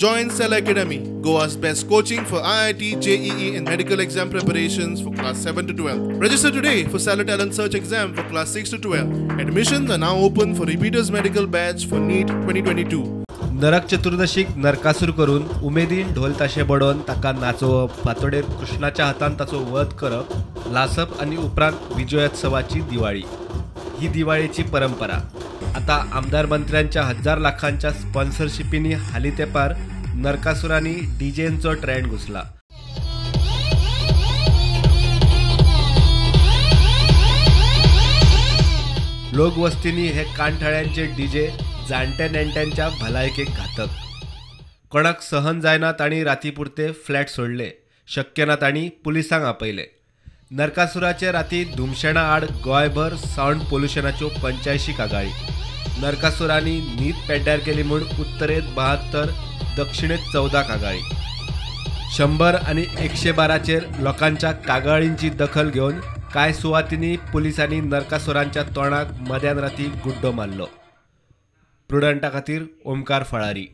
Join Cell Academy, Goa's best coaching for IIT, JEE and medical exam preparations for class 7 to 12. Register today for Cellar Talent Search exam for class 6 to 12. Admissions are now open for repeaters medical batch for NEET 2022. नरक चतुर्दशीक नरकासूर करून उमेदीन ढोल ताशे बडोवन ताका नाचोवप, फांतोडेर कृष्णाच्या हातान ताचो वध करप, लासप आनी उपरांत विजयोत्सवाची दिवाळी. ही दिवाळीची परंपरा आता आमदार मंत्र्यांच्या हजार लाखांच्या स्पॉन्सरशिपींनी हाली तेंपार नरकासुरांनी डीजेंचो ट्रेंड घुसला. लोकवस्तींनी हे कानठळ्यांचे डीजे जाणट्या नेणट्यांच्या भलायकेक घातक. कोणाक सहन जायना तांणी रातीपुरते फ्लॅट सोडले, शक्य ना तांणी पुलिसांक आपयले. नरकासुराचे राती धुमशेणा आड गोंयभर सावंड पोल्युशनाच्यो 85 कागाळी. नरकासुरांनी न्हीद पेड्ड्यार केली म्हूण उत्तरेंत 72, दक्षिणेंत 14 कागाळी. 100 आनी 112चेर लोकांच्या कागाळींची दखल घेवन कांय सुवातींनी पुलिसांनी नरकासुरांच्या तोंडाक मध्यान राती गुड्डो मारलो. प्रुडंटा खातीर ओमकार फळारी.